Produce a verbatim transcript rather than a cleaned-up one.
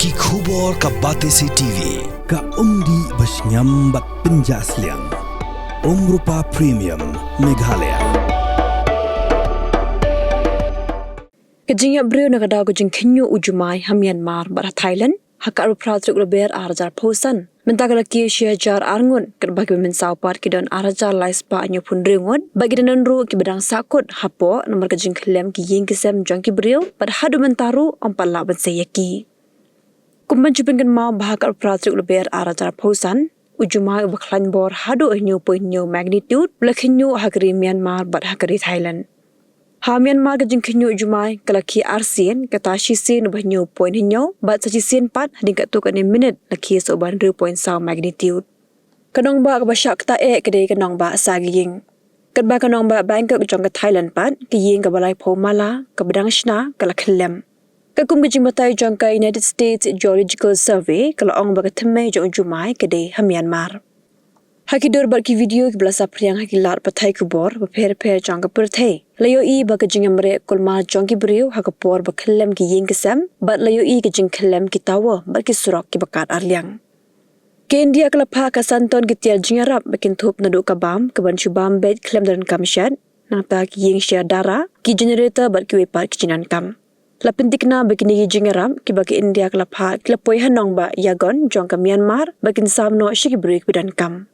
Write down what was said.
Ki khubor ka Batesi T V, ka umdih bashngiam bad pynjah sliang. Umrupa Premium, Meghalaya. Ka jingïap briew na ka daw ka jingkhynñiuh u jumai ha Myanmar bad ha Thailand ha ka arphew phra tarik u Lber ar hajar arphew san, mynta ka la kiew shi hajar ar ngut, katba kiba mynsaw pat ki don ar hajar lai spah hynñiewphew hynriew ngut, bad ki don ruh kiba dang sahkut hapoh namar ka jingkhyllem ki ïing ki sem jong ki briew, bad haduh mynta ruh ym pat lah ban sei ïa ki. Kum ban shu pynkynmaw ba ha ka arphew phra tarik u Lber ar hajar arphew san, u jumai uba khlaiñ bor haduh hynñiew point hynñiew magnitude u la khynñiuh ha ka ri Myanmar bad ha ka ri Thailand. Ha Myanmar ka jingkhynñiuh u jumai ka la khie arsien, kata shisien uba hynñiew point hynñiew bad sa shisien pat hadien katto katne minit la khie sa uba hynriew point saw magnitude. Ka nongbah kaba shah ktah eh ka dei ka nongbah Sagieng. Katba ka nongbah Bangkok jong ka Thailand pat, ka ïing kaba laiphew mala kaba dang shna ka la khyllem. Katkum ka jingbatai jong ka United States Geological Survey, ka la ong ba ka thymmei jong u jumai ka dei ha Myanmar. Ha ki dur bad ki video kiba la saphriang ha ki lad pathai khubor bapher bapher jong ka pyrthei, la ïohi ba ka jingïamreh kulmar jong ki briew ha ka por ba khyllem ki ïing ki sem, bad la ïohi ka jingkhyllem ki tower bad ki surok kiba kat ar liang. Ka India ka la phah ka san ton ki tiar jingïarap ba kin thup naduh ka bam, ka ban shu bam beit khlem da donkam shet, nangta ki ïing share dara, ki generator bad kiwei pat ki jingdonkam. La pynthikna ba kine ki jingïarap kiba ka India ka la phah ki la poi ha nongbah Yangon jong ka Myanmar ba kin sam noh sha ki briew kiba donkam.